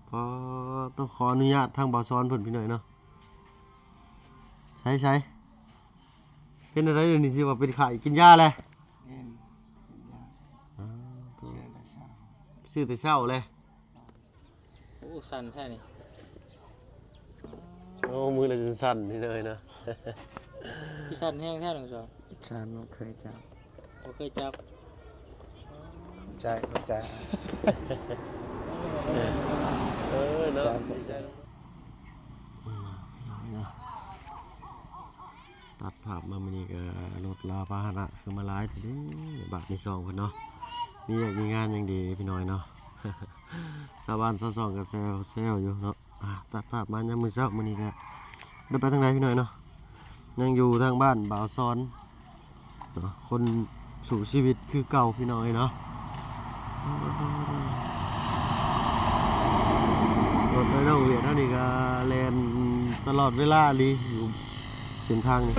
ຂໍ ຕ້ອງຂໍອະນຸຍາດທາງບ່າວສອນເພິ່ນ ພີ່ນ້ອງເນາະ. ໃສໆ ເປັນຈັ່ງໃດດຽວນີ້ ຊິວ່າເປັນໄຂ້ ກິນຢາແລ້ວ? ກິນ ກິນຢາ. ອາ ໂຕ ຊື້ແຕ່ເຊົ້າ ຊື້ແຕ່ເຊົ້າແລ້ວ. ໂອ້ ສັ່ນແທ້ນີ້. ໂອ້ ມືລະສັ່ນໆ ນີ້ເລີຍນະ. ຄືສັ່ນແຮງແທ້ ນ້ອງສອນ? ສັ່ນ ບໍ່ເຄີຍຈັບ ບໍ່ເຄີຍຈັບ. ຂອບໃຈ ຂອບໃຈ. ເອີ ເນາະ ຂອບໃຈ ຂອບໃຈ. ຕັດພາບມາມື້ນີ້ກໍລົດລາພາຫະນະຄືມາຫຼາຍແທ້ເດ້ ບາດນີ້ສອງເພິ່ນເນາະ. ມີວຽກມີງານຫຍັງດີພີ່ນ້ອງເນາະ. ຊາວບ້ານຊາວຊ່ອງກໍແຊວໆຢູ່ເນາະ. ອາ ຕັດພາບມາຍາມມື້ເຊົ້າ ມື້ນີ້ກໍບໍ່ໄດ້ໄປທາງໃດພີ່ນ້ອງເນາະ. ຍັງຢູ່ທາງບ້ານບ່າວສອນເນາະ ຄົນສູ້ຊີວິດຄືເກົ່າພີ່ນ້ອງເອີຍເນາະ. ລົດນ້ອງຫວຽດເຮົານີ້ກໍແລ່ນຕະຫຼອດເວລາອີ່ຫຼີຢູ່ ເສັ້ນທາງນີ້.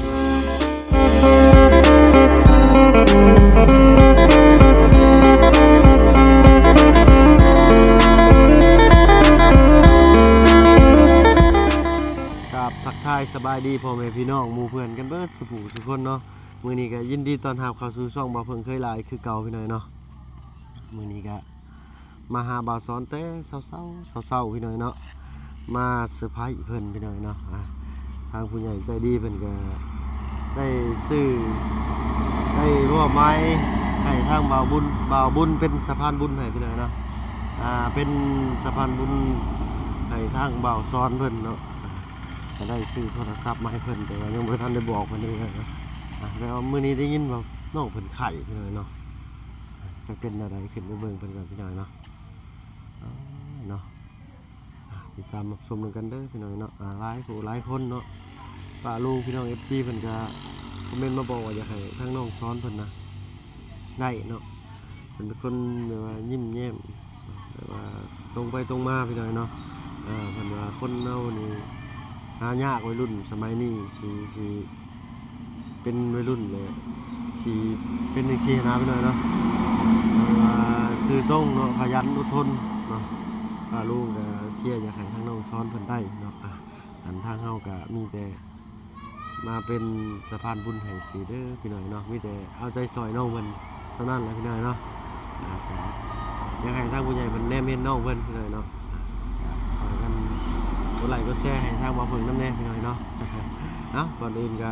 ກາບທັກທາຍສະບາຍດີພໍ່ແມ່ພີ່ນ້ອງໝູ່ເພື່ອນກັນເບິດສູ່ຜູ້ສູ່ຄົນເນາະ. ມື້ນີ້ກໍຍິນດີຕ້ອນຮັບເຂົ້າສູ່ຊ່ອງບ່າວເພິ່ງເຄີຍຫຼາຍຄືເກົ່າພີ່ນ້ອງເນາະ. ມື້ນີ້ກໍ ມາຫາບ່າວສອນແຕ່ເຊົ້າໆ ເຊົ້າໆ ພີ່ນ້ອງເນາະ ມາເຊີໄພຣສ໌ເພິ່ນພີ່ນ້ອງເນາະ. ອາ ທາງຜູ້ໃຫຍ່ໃຈດີເພິ່ນກໍໄດ້ຊື້ ໄດ້ມອບໝາຍໃຫ້ທາງບ່າວບຸນ ບ່າວບຸນເປັນສະພານບຸນໃຫ້ພີ່ນ້ອງເນາະ. ອາ ເປັນສະພານບຸນໃຫ້ທາງບ່າວສອນເພິ່ນເນາະ. ອາ ກໍໄດ້ຊື້ໂທລະສັບມາໃຫ້ເພິ່ນ ແຕ່ວ່າຍັງບໍ່ທັນໄດ້ບອກເພິ່ນເລີຍເນາະ. ອາ ແຕ່ວ່າມື້ນີ້ໄດ້ຍິນວ່ານ້ອງເພິ່ນໄຂ້ພີ່ນ້ອງເນາະ. ອາ ຈະເປັນແນວໃດ ຂຶ້ນໄປເບິ່ງເພິ່ນກ່ອນພີ່ນ້ອງເນາະ. ອາ ເນາະ ອາ ຕິດຕາມຮັບຊົມນຳກັນເດີພີ່ນ້ອງເນາະ. ອາ ຫຼາຍຜູ້ຫຼາຍຄົນເນາະ ປ້າລຸງ ພີ່ນ້ອງເອັຟຊີ ເພິ່ນກໍຄອມເມັນມາບອກວ່າຢາກໃຫ້ທາງນ້ອງສອນເພິ່ນນະໄດ້ເນາະ. ເພິ່ນເປັນຄົນແບບວ່າຍິ້ມແຍ້ມ ແບບວ່າຕົງໄປຕົງມາພີ່ນ້ອງເນາະ. ເພິ່ນວ່າຄົນເຮົານີ້ຫາຍາກ ໄວລຸ້ນສະໄໝນີ້ຊິ ຊິ ເປັນໄວລຸ້ນແຫຼະ ຊິເປັນຈັ່ງຊີ້ນະພີ່ນ້ອງເນາະ. ເພາະວ່າຊື່ຕົງເນາະ ຂະຫຍັນອົດທົນເນາະ. ປ້າລຸງກໍເຊຍຢາກໃຫ້ທາງນ້ອງສອນເພິ່ນໄດ້ເນາະ. ອາ ອັນທາງເຮົາກໍມີແຕ່ມາເປັນສະພານບຸນໃຫ້ຊື່ເດີພີ່ນ້ອງເນາະ. ມີແຕ່ເອົາໃຈຊ່ອຍນ້ອງເພິ່ນສ່ຳນັ້ນແຫຼະພີ່ນ້ອງເນາະ. ອາ ກໍຢາກໃຫ້ທາງຜູ້ໃຫຍ່ເພິ່ນແນມເຫັນນ້ອງເພິ່ນພີ່ນ້ອງເນາະ. ອາ ຊ່ອຍກັນກົດໄລກົດແຊໃຫ້ທາງບ່າວເພິ່ງນຳແດ່ພີ່ນ້ອງເນາະ. ເອົ້າ ກ່ອນອື່ນກໍ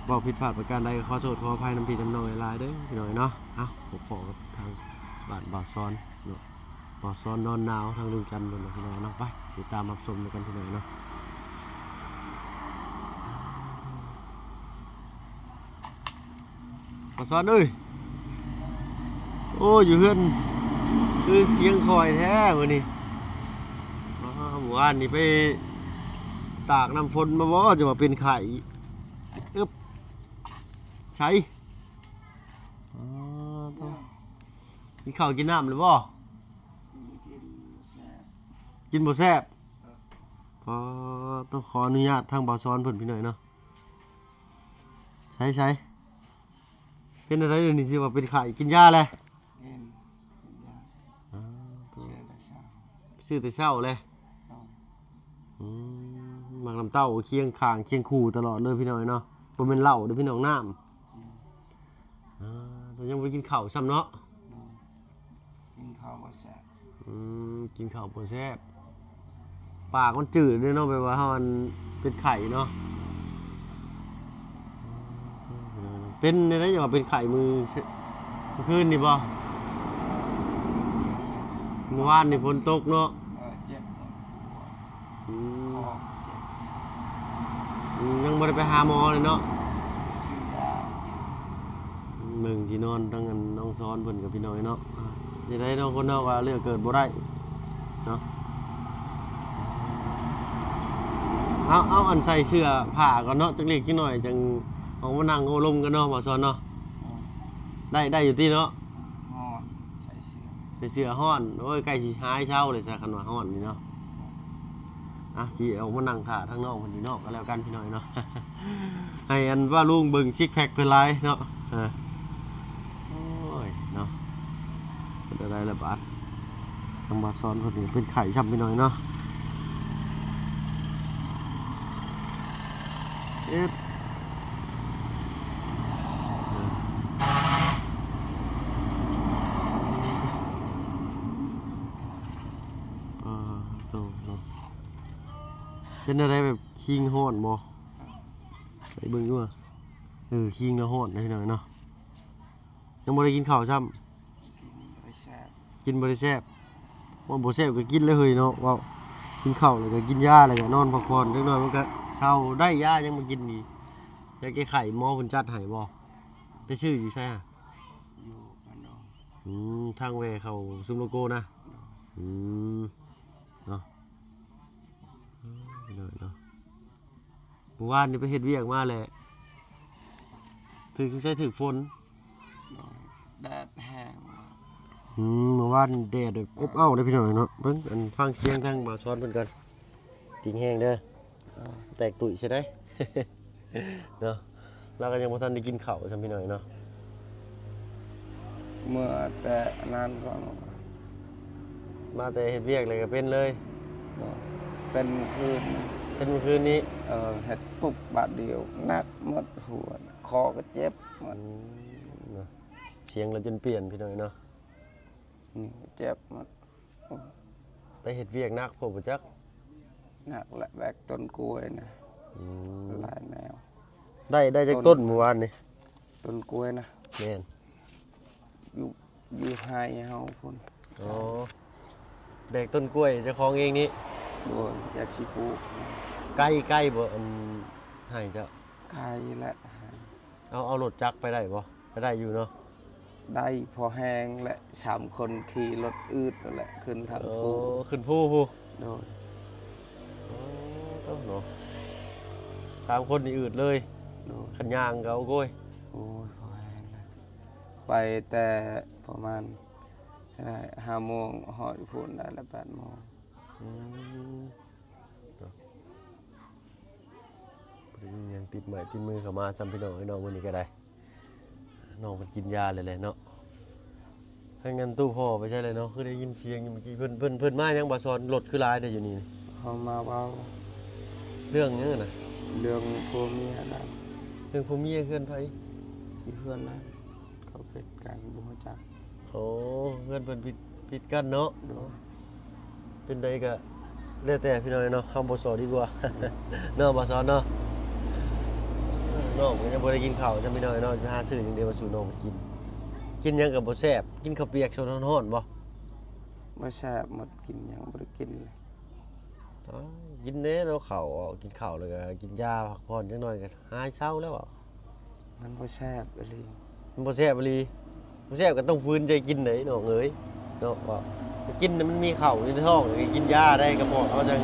ເວົ້າຜິດພາດປະການໃດກໍຂໍໂທດຂໍອະໄພນຳພີ່ນຳນ້ອງຫຼາຍໆເດີພີ່ນ້ອງເນາະ. ເອົ້າ ພົບພໍ້ກັບທາງບ້ານບ່າວສອນເນາະ ບ່າວສອນນອນໜາວທາງດວງຈັນເພິ່ນເນາະພີ່ນ້ອງເນາະ. ໄປຕິດຕາມຮັບຊົມນຳກັນພີ່ນ້ອງເນາະ. ບ່າວສອນເອີຍ ໂອ້ ຢູ່ເຮືອນຄືສຽງຄ່ອຍແທ້ມື້ນີ້. ອ້າວ ມື້ວານນີ້ໄປຕາກນ້ຳຝົນມາບໍ່ ຈັ່ງວ່າເປັນໄຂ້ ອຶບ ໃສ? ອໍ ກິນເຂົ້າກິນນ້ຳແລ້ວບໍ່? ກິນບໍ່ແຊບ ກິນບໍ່ແຊບ. ເອີ ອໍ ຕ້ອງຂໍອະນຸຍາດທາງບ່າວສອນເພິ່ນພີ່ນ້ອງເນາະ. ໃສໆ ເປັນຈັ່ງໃດດຽວນີ້ ຊິວ່າເປັນໄຂ້ ກິນຢາແລ້ວ? ກິນ ກິນຢາ. ອໍ ໂຕ ຊື້ແຕ່ເຊົ້າ ຊື້ແຕ່ເຊົ້າແລ້ວ. ອືມ ໝາກນ້ຳເຕົ້າຄຽງຂ້າງຄຽງຄູ່ຕະຫຼອດເລີຍພີ່ນ້ອງເນາະ. ບໍ່ແມ່ນເຫຼົ້າເດີພີ່ນ້ອງ ນ້ຳ. ອືມ ອ່າ ແຕ່ຍັງບໍ່ໄດ້ກິນເຂົ້າຊ້ຳເນາະ. ໂດຍ ກິນເຂົ້າບໍ່ແຊບ. ອືມ ກິນເຂົ້າບໍ່ແຊບ ປາກມັນຈືດເດ້ເນາະ ແບບວ່າເຮົາອັນເປັນໄຂ້ເນາະ. ເປັນແນວໃດ ຢ່າວ່າເປັນໄຂ້ມື້ ມື້ຄືນນີ້ບໍ່? ມື້ວານນີ້ຝົນຕົກເນາະ. ເອີ ເຈັບຫົວ ອືມ ຄໍເຈັບ. ອືມ ຍັງບໍ່ໄດ້ໄປຫາໝໍເລີຍເນາະ. ຊື້ຢາ ເບິ່ງທີ່ນອນທັງອັນນ້ອງສອນເພິ່ນກັບພີ່ນ້ອງເນາະ. ອ່າ ຈັ່ງໃດເນາະ ຄົນເຮົາກໍເລືອກເກີດບໍ່ໄດ້ເນາະ. ເອົາ ເອົາ ອັນໃສ່ເສື້ອຜ້າກ່ອນເນາະ ຈັກເລັກຈັກໜ້ອຍ ຈັ່ງອອກມານັ່ງໂອ້ລົມກັນເນາະ ບ່າວສອນເນາະ. ໄດ້ ໄດ້ຢູ່ຕິເນາະ? ຮ້ອນ ໃສ່ເສື້ອ ໃສ່ເສື້ອຮ້ອນ. ໂອ້ຍ ໃກ້ຊິຫາຍເຊົາເລີຍຊະ ຄັນວ່າຮ້ອນນີ້ເນາະ. ອ່ະ ຊິອອກມານັ່ງຖ້າທາງນອກເພິ່ນຢູ່ນອກກໍແລ້ວກັນພີ່ນ້ອງເນາະ. ໃຫ້ອັນວ່າລຸງເບິ່ງຊິກແພັກເພິ່ນຫຼາຍເນາະ. ເອີ ໂອ້ຍເນາະ ເປັນຈັ່ງໃດລະບາດ. ທາງບ່າວສອນເພິ່ນເປັນໄຂ້ຊ້ຳໄປໜ້ອຍເນາະ ເຈັບ ເອີ ໂຕເນາະ ເປັນແນວໃດ ແບບຄີງຮ້ອນບໍ່? ໄປເບິ່ງຢູ່ວ່າ ເອີ ຄີງລະຮ້ອນເດ້ພີ່ນ້ອງເນາະ ຍັງບໍ່ໄດ້ກິນເຂົ້າຊ້ຳ ກິນບໍ່ໄດ້ແຊບ ກິນບໍ່ໄດ້ແຊບ ມັນບໍ່ແຊບກໍກິນແລ້ວເຮີ້ຍເນາະ ເວົ້າ ກິນເຂົ້າແລ້ວກໍກິນຢາ ແລ້ວກໍນອນພັກຜ່ອນ ຈັກໜ່ອຍມັນກໍເຊົາ ໄດ້ຢາຍັງມາກິນອີກ ຢາແກ້ໄຂ້ໝໍເພິ່ນຈັດໃຫ້ບໍ່? ໄປຊື້ຢູ່ໃສຫະ? ຢູ່ບ້ານດອງ ອືມ ທາງແວ່ເຂົ້າຊຸມໂລໂກນະ ໂດຍ ອືມ ເນາະ ເອີ ເນາະ ມື້ວານນີ້ໄປເຮັດວຽກມາແຫຼະ ຖືກ ສົງໄສຖືກຝົນ ໂດຍ ແດດແຮງ ອືມ ມື້ວານແດດອົບເອົ້າເດ້ພີ່ນ້ອງເນາະ ເບິ່ງ ອັນ ຟັງສຽງທາງບ່າວສອນເພິ່ນກ່ອນ ຕິງແຮງເດີ ເອີ ແຕກຕຸ້ຍໃສ່ໄດ໋ ເນາະ ລາວກໍຍັງບໍ່ທັນໄດ້ກິນເຂົ້າຊ້ຳພີ່ນ້ອງເນາະ ເມື່ອແຕ່ອັນນັ້ນກ່ອນ ມາແຕ່ເຮັດວຽກແລ້ວກໍເປັນເລີຍ ໂດຍ ເປັນມື້ຄືນ ເປັນມື້ຄືນນີ້ ເອີ ເຮັດຕຸບບາດດຽວ ໜັກໝົດຫົວ ຄໍກໍເຈັບໝົດ ອືມ ເນາະ ສຽງລະຈົນປ່ຽນພີ່ນ້ອງເນາະ ນີ້ກໍເຈັບໝົດ ໂອ້ຍ ໄປເຮັດວຽກໜັກໂພດບໍ່ຈັກ ໜັກແຫຼະ ແບກຕົ້ນກ້ວຍນະ ອືມ ຫຼາຍແນວ ໄດ້ ໄດ້ຈັກຕົ້ນມື້ວານນີ້? ຕົ້ນກ້ວຍນະ ແມ່ນ ຢູ່ ຢູ່ໄຮ່ເຮົາພຸ້ນ ອໍ ແບກຕົ້ນກ້ວຍເຈົ້າຂອງເອງນີ້ ໂດຍ ຢາກຊິປູກ ໄກ ໄກບໍ່ ອັນ ໄຮ່ເຈົ້າ? ໄກແຫຼະ ເອົາ ເອົາລົດຈັກໄປໄດ້ບໍ່? ໄປໄດ້ຢູ່ເນາະ ໄດ້ພໍແຮງແຫຼະ ສາມຄົນຂີ່ລົດອືດນັ້ນແຫຼະ ຂຶ້ນທາງພູ ຂຶ້ນພູພຸ້ນ ໂດຍ ໂອ້ ເນາະ ສາມຄົນນີ້ອືດເລີຍ ໂດຍ ຄັນຍ່າງກໍ ໂອ້ຍ ໂອ້ຍ ພໍແຮງແລ້ວ ໄປແຕ່ປະມານ ເທົ່າໃດ ຫ້າໂມງ ຮອດພຸ້ນໄດ້ລະ ແປດໂມງ ອືມ ເນາະ ບໍ່ໄດ້ມີຫຍັງຕິດໄມ້ຕິດມືເຂົ້າມາຊ້ຳ ພີ່ນ້ອງເອີຍເນາະ ມື້ນີ້ກໍໄດ້ ນ້ອງເພິ່ນກິນຢາແລ້ວແຫຼະເນາະ ທາງນັ້ນຕູ້ພໍ່ໄປໃສແລ້ວເນາະ ຄືໄດ້ຍິນສຽງຢູ່ເມື່ອກີ້ ເພິ່ນ ເພິ່ນ ເພິ່ນມາຫຍັງ ບ່າວສອນ ລົດຄືຫຼາຍແທ້ຢູ່ນີ້? ເຮົາມາເວົ້າ ເລື່ອງຫຍັງນະ? ເລື່ອງຜົວເມຍນັ້ນ ເລື່ອງຜົວເມຍ ເຮືອນໃຜ? ຢູ່ເຮືອນນັ້ນ ເຂົາຜິດກັນ ບໍ່ຮູ້ຈັກ ໂອ້ ເຮືອນເພິ່ນຜິດ ຜິດກັນເນາະ ໂດຍ ເປັນໃດກໍແລ້ວແຕ່ພີ່ນ້ອງເນາະ ເຮົາບໍ່ສໍ້ດີກວ່າ ເນາະ ບ່າວສອນເນາະ ນ້ອງກໍຍັງບໍ່ໄດ້ກິນເຂົ້າຊ້ຳ ພີ່ນ້ອງເນາະ ຈະຫາຊື້ຫຍັງເດມາສູ່ນ້ອງກິນ ກິນຫຍັງກໍບໍ່ແຊບ ກິນເຂົ້າປຽກສົດຮ້ອນໆບໍ່? ບໍ່ແຊບ ໝົດ ກິນຫຍັງບໍ່ໄດ້ກິນເລີຍ ກິນແດ່ເນາະ ເຂົ້າ ກິນເຂົ້າແລ້ວກໍກິນຢາ ພັກຜ່ອນຈັກໜ່ອຍກໍຫາຍເຊົາແລ້ວ ມັນບໍ່ແຊບອີ່ຫຼີ ມັນບໍ່ແຊບອີ່ຫຼີ ບໍ່ແຊບກໍຕ້ອງຝືນໃຈກິນໄດ໋ນ້ອງເອີຍ ເນາະ ເວົ້າ ກິນໃຫ້ມັນມີເຂົ້າຢູ່ໃນທ້ອງ ກິນຢາໄດ້ ກະເພາະເຮົາຈັ່ງ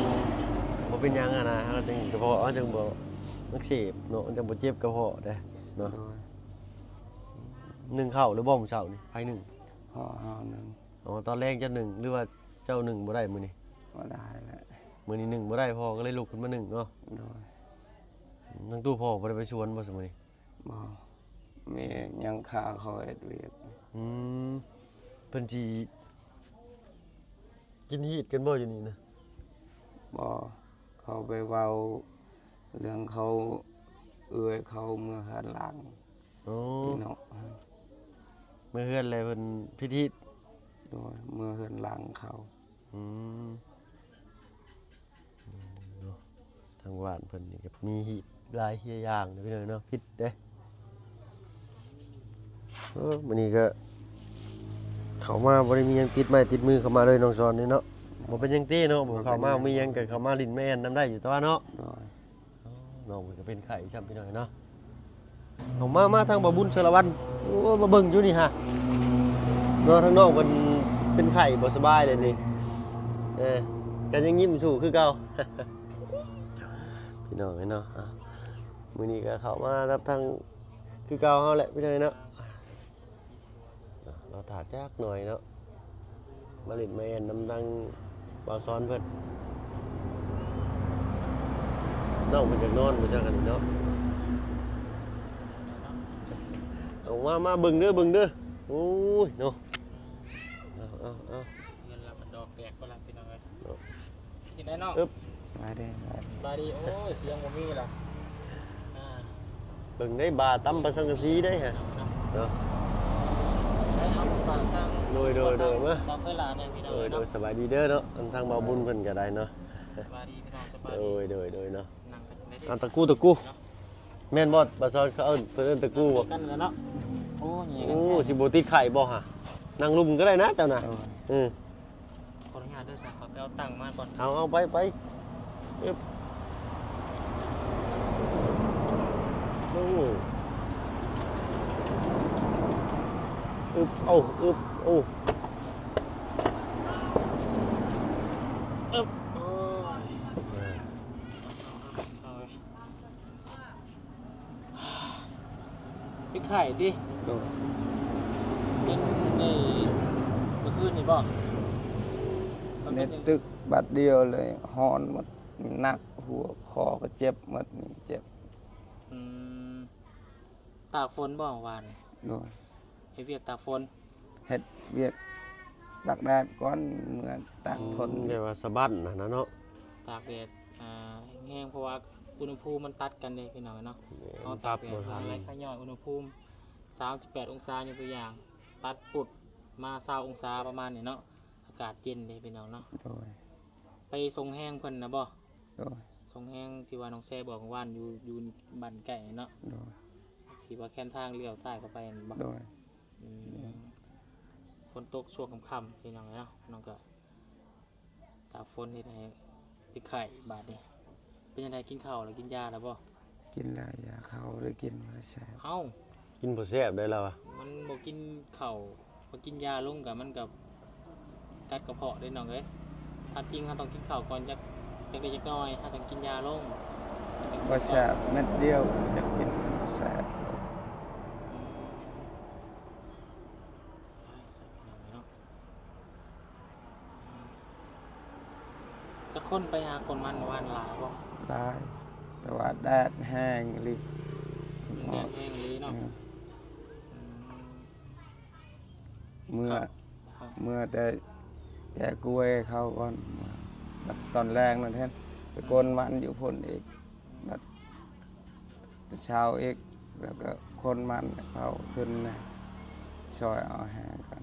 ບໍ່ເປັນຫຍັງຫັ້ນນະ ເຮົາຈັ່ງ ກະເພາະເຮົາຈັ່ງບໍ່ອັກເສບເນາະ ມັນຈັ່ງບໍ່ເຈັບກະເພາະເດ້ເນາະ ໂດຍ ໜຶ້ງເຂົ້າຫຼືບໍ່ມື້ເຊົ້ານີ້ ໃຜໜຶ້ງ? ພໍ່ເຮົາໜຶ້ງ ອໍ ຕອນແລງເຈົ້າໜຶ້ງ ຫຼືວ່າເຈົ້າໜຶ້ງບໍ່ໄດ້ມື້ນີ້? ບໍ່ໄດ້ແຫຼະ ມື້ນີ້ໜຶ້ງບໍ່ໄດ້ ພໍ່ກໍເລີຍລຸກຂຶ້ນມາໜຶ້ງເນາະ ໂດຍ ນາງຕູ້ພໍ່ບໍ່ໄດ້ໄປສວນບໍ່ ຊະມື້ນີ້? ບໍ່ ແມ່ຍັງຄາເຂົາເຮັດວຽກ ອືມ ເພິ່ນຊິກິນຮີດກັນບໍ່ຢູ່ນີ້ນະ? ບໍ່ ເຂົາໄປເວົ້າເລື່ອງເຂົາ ເອື້ອຍເຂົາເມືອເຮືອນຫຼັງ ໂອ້ ເນາະ ເມືອເຮືອນແລ້ວເພິ່ນຜິດຮີດ ໂດຍ ເມືອເຮືອນຫຼັງເຂົາ ອືມ ເນາະ ທາງບ້ານເພິ່ນນີ້ກໍມີຮີດຫຼາຍເຮີດຢ່າງເດ້ພີ່ນ້ອງເນາະ ຜິດເດ້ ເອີ ມື້ນີ້ກໍເຂົ້າມາບໍ່ໄດ້ມີຫຍັງຕິດໄມ້ຕິດມືເຂົ້າມາເລີຍ ນ້ອງສອນນີ້ເນາະ ບໍ່ເປັນຫຍັງຕິເນາະ ບໍ່ເຂົ້າມາ ບໍ່ເປັນຫຍັງ ມີຫຍັງກໍເຂົ້າມາຫຼິ້ນມາແອ່ນນຳໄດ້ຢູ່ຕົວະເນາະ ໂດຍ ນ້ອງເພິ່ນກໍເປັນໄຂ້ຊ້ຳພີ່ນ້ອງເນາະ ເອົາມາ ມາທາງບ່າວບຸນສາລະວັນ ໂອ້ ມາເບິ່ງຢູ່ນີ້ຫາ ເນາະ ທາງນ້ອງເພິ່ນເປັນໄຂ້ບໍ່ສະບາຍເດ້ນີ້ ເອີ ກໍຍັງຍິ້ມສູ້ຄືເກົ່າ ພີ່ນ້ອງເອີຍເນາະ ອ່າ ມື້ນີ້ກໍເຂົ້າມານຳທາງຄືເກົ່າເຮົາແຫຼະ ພີ່ນ້ອງເນາະ ລໍຖ້າຈັກໜ້ອຍເນາະ ມາຫຼິ້ນມາແອ່ນນຳທາງບ່າວສອນເພິ່ນ ນ້ອງເພິ່ນຢາກນອນບໍ່ຈັກອັນນີ້ເນາະ ເອົາມາ ມາເບິ່ງເດີ ເບິ່ງເດີ ໂອ້ຍເນາະ ເອົາ ເອົາ ເອົາ ເງິນລະມັນດອກແກ້ ແນ່ເນາະ. ອຶບ ສະບາຍດີ ສະບາຍດີ ສະບາຍດີ. ໂອ້ຍ ສຽງບໍ່ມີລະ ອ່າ ເບິ່ງໄດ້ ບາຕຳປະສັງກະສີໄດ້ຮະ ເນາະ ເນາະ. ໃຊ້ເອົາຝາກທາງ ໂດຍ ໂດຍ ໂດຍ ມາ ບ່າວເຄີຍຫຼ້າແນ່ພີ່ນ້ອງ ໂດຍ ເນາະ. ໂດຍ ສະບາຍດີເດີເນາະ ທາງບ່າວບຸນເພິ່ນກໍໄດ້ເນາະ. ສະບາຍດີພີ່ນ້ອງ ສະບາຍດີ. ໂດຍ ໂດຍ ໂດຍເນາະ. ນັ່ງກັນຈັ່ງໃດ ອ່າ ຕະກູ ຕະກູ ເນາະ. ແມ່ນບໍ່ ບ່າວສອນ ເຂົາເອີ້ນ ເພິ່ນເອີ້ນຕະກູບໍ່? ກັນແລ້ວເນາະ. ໂອ້ ແຍ່ກັນ ໂອ້ ແທ້ ຊິບໍ່ຕິດໄຂ້ບໍ່ຫະ? ນັ່ງລຸ່ມກໍໄດ້ນະເຈົ້ານະ. ເອີ ເອີ ຂໍອະນຸຍາດເດີ ສາ ຂໍໄປເອົາຕັ່ງມາກ່ອນ. ເອົາ ເອົາ ໄປ ໄປ. ອຶບ ໂອ້ ອຶບ ເອົາ ອຶບ ໂອ້ ອຶບ ໂອ້ຍ ເອົາ ເອົາ ເອົາ. ເປັນໄຂ້ຕິ? ໂດຍ. ເປັນໃນມື້ຄືນນີ້ບໍ່? ໂດຍ. ມັນເປັນ ເນັດຕຶກບາດດຽວເລີຍ ຮ້ອນໝົດ ໜັກ ຫົວ ຄໍກໍເຈັບໝົດ ນີ້ເຈັບ. ອືມ ຕາກຝົນບໍ່ວານນີ້? ໂດຍ. ເຮັດວຽກຕາກຝົນ? ເຮັດວຽກຕາກແດດກ່ອນ ເມື່ອຕາກຝົນ. ອືມ ແບບວ່າສະບັ້ນຫັ້ນນະເນາະ ຕາກແດດ ອ່າ ແຮງໆ ເພາະວ່າອຸນຫະພູມມັນຕັດກັນເດ້ພີ່ນ້ອງເນາະ. ແມ່ນ ເຮົາຕາກແດດ ມັນປັບບໍ່ທັນ ເຮົາໄລ່ຂະຫຍ້ອຍອຸນຫະພູມ ສາມສິບແປດອົງສາ ຍົກຕົວຢ່າງ ຕັດປຸດມາ ຊາວອົງສາປະມານນີ້ເນາະ ອາກາດເຢັນເດ້ພີ່ນ້ອງເນາະ. ໂດຍ. ໄປສົ່ງແຮງເພິ່ນນະບໍ່? ໂດຍ. ສົ່ງແຮງທີ່ວ່ານ້ອງແຊບອກວານຢູ່ ຢູ່ບ້ານໃກ້ເນາະ. ໂດຍ. ທີ່ວ່າແຄມທາງລ້ຽວຊ້າຍເຂົ້າໄປນັ້ນບໍ່? ໂດຍ. ອືມ ຝົນຕົກຊ່ວງຄ່ຳໆ ພີ່ນ້ອງເອີຍເນາະ ນ້ອງກໍຕາກຝົນເຮັດໃຫ້ເປັນໄຂ້ບາດນີ້. ເປັນຈັ່ງໃດ ກິນເຂົ້າແລ້ວ ກິນຢາແລ້ວບໍ່? ກິນແລ້ວ ຢາເຂົ້າໄດ້ກິນ ບໍ່ໄດ້ແຊບ. ເອົ້າ ກິນບໍ່ແຊບໄດ໋ລາວອະ. ມັນບໍ່ກິນເຂົ້າ ພໍກິນຢາລົງກໍ ມັນກໍກັດກະເພາະເດ້ນ້ອງເອີຍ. ຕາມຈິງເຮົາຕ້ອງກິນເຂົ້າກ່ອນຈັກ ຈັກເລັກຈັກນ້ອຍ ເຮົາຕ້ອງກິນຢາລົງ. ບໍ່ແຊບ ເມັດດຽວຢາກກິນ ບໍ່ແຊບ. ອືມ ເນາະ. ຈັກຄົນໄປຫາກົນມັນວານ ຫຼາຍບໍ່? ຫຼາຍ ແຕ່ວ່າແດດແຮງອີ່ຫຼີ. ແດດແຮງອີ່ຫຼີເນາະ. ເອີ ອືມ ເມື່ອ ເມື່ອແຕ່ແກ່ກ້ວຍເຂົາກ່ອນ ບັດຕອນແລງນັ້ນແທ້ ໄປ ອືມ ກົນມັນຢູ່ພຸ້ນອີກ ບັດ ແຕ່ເຊົ້າອີກ ແລ້ວກໍຂົນມັນເຂົາຂຶ້ນນະ ຊ່ອຍເອົາແຮງກັນ.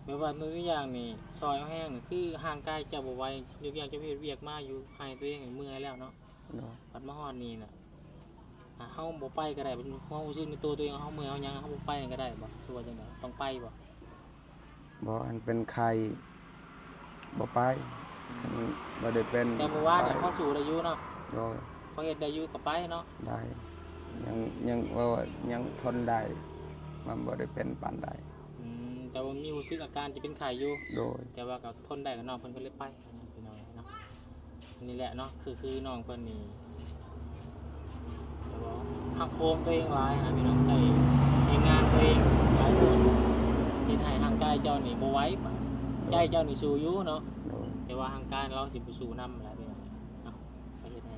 ແບບວ່າຍົກຕົວຢ່າງນີ້ ຊ່ອຍເອົາແຮງນີ້ ຄືຮ່າງກາຍເຈົ້າບໍ່ໄຫວ ຍົກຕົວຢ່າງເຈົ້າເຮັດວຽກມາຢູ່ໄຮ່ຕົວເອງນີ້ເມື່ອຍແລ້ວເນາະ. ໂດຍ. ບັດມາຮອດນີ້ນະ ອ່າ ເຮົາບໍ່ໄປກໍໄດ້ ເຮົາຮູ້ສຶກໃນຕົວຕົວເອງ ເຮົາເມື່ອຍເຮົາຫຍັງ ເຮົາບໍ່ໄປນີ້ກໍໄດ້ບໍ່ ຫຼືວ່າຈັ່ງໃດ ຕ້ອງໄປບໍ່? ບໍ່ ອັນເປັນໄຂ້ບໍ່ໄປ ຄັນບໍ່ໄດ້ເປັນ. ແຕ່ມື້ວານນີ້ພໍສູ້ໄດ້ຢູ່ເນາະ. ໂດຍ. ພໍເຮັດໄດ້ຢູ່ກໍໄປເນາະ. ໄດ້ ຍັງ ຍັງ ເວົ້າວ່າຍັງທົນໄດ້ ມັນບໍ່ໄດ້ເປັນປານໃດ. ອືມ ແຕ່ວ່າມີຮູ້ສຶກອາການຈະເປັນໄຂ້ຢູ່. ໂດຍ. ແຕ່ວ່າກໍທົນໄດ້ ກໍນ້ອງເພິ່ນກໍເລີຍໄປ ພີ່ນ້ອງເນາະ. ນີ້ແຫຼະເນາະ ຄື ຄືນ້ອງເພິ່ນນີ້ ແບບວ່າຮັກໂຮມຕົວເອງຫຼາຍນະພີ່ນ້ອງ ໃສ່ແຮງງານຕົວເອງຫຼາຍໂພດ ເຮັດໃຫ້ຮ່າງກາຍເຈົ້ານີ້ບໍ່ໄຫວ ໃຈເຈົ້ານີ້ສູ້ຢູ່ເນາະ. ໂດຍ. ແຕ່ວ່າຮ່າງກາຍລາວຊິບໍ່ສູ້ນຳແຫຼະພີ່ນ້ອງເນາະ ກໍເຮັດໃຫ້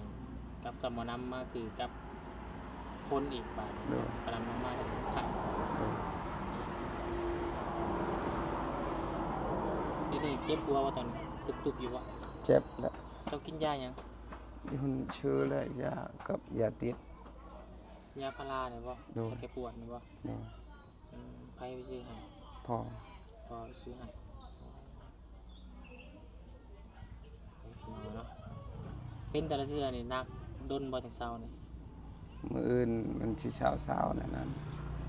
ກັບສຳບໍ່ນຳມາຖືກັບ ຝົນອີກບາດນີ້. ໂດຍ. ກຳລັງມາເຮັດໄຂ້. ໂດຍ. ເຮັດໃຫ້ເຈັບຫົວວ່າຕອນຕຶບໆຢູ່ບໍ່? ເຈັບແຫຼະ. ເຈົ້າກິນຢາຫຍັງ? ຢູ່ເຊີແຫຼະ ຢາກັບຢາຕິດ. ຢາພາລານີ້ບໍ່? ໂດຍ. ແກ້ປວດນີ້ບໍ່? ໂດຍ. ອືມ ໃຜໄປຊື້ໃຫ້? ພໍ່. ພໍ່ໄປຊື້ໃຫ້. ເນາະ ເປັນແຕ່ລະເທື່ອນີ້ໜັກດົນບໍ່ຈັ່ງເຊົານີ້? ມື້ອື່ນມັນຊິເຊົາໆ ແນວນັ້ນ